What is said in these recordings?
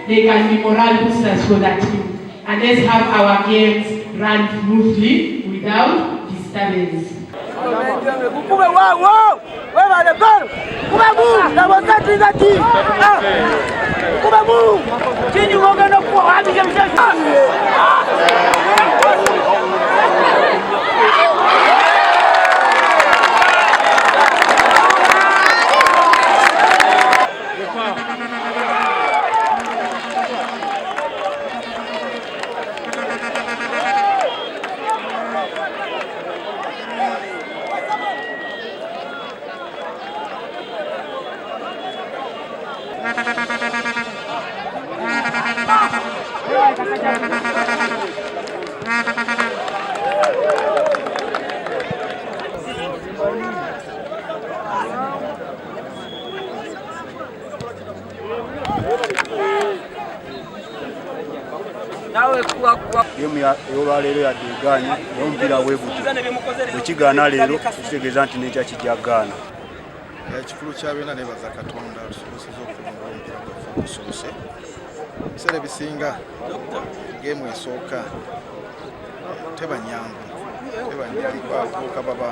They can be morale boosters for that team. And let's have our games run smoothly without disturbance. Geemu ey'olwaleero yadde egaanye, naye omupiira bwe gutyo bwe kigaana leero kitegeeza nti n'enkya kijja kugaana. Ekikulu kya byonna, nebaza Katonda tusoboseza okuwangula omupiira gwaffe ogusoose. Ebiseera ebisinga geemu esooka teba nyangu, teba nyangu. Abavubuka baba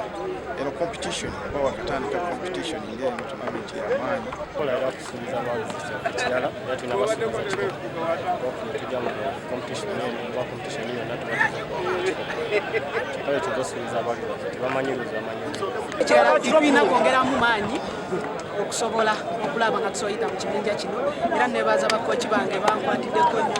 eno competition oba wakatandika competition ng'eno tournament y'amaanyi. Kola era kusuubiza abantu ekirala, era tulina basuubiza kikopo. Tujja mu competition eno oba competition yonna, tuba tuza kale tugasuubiza abali tebamanyi luzi bamanyi. Ekirala, tulina kwongeramu maanyi okusobola okulaba nga tusobola yita mu kibinja kino. Era nebaza bakoki bange bankwatiddeko nnyo.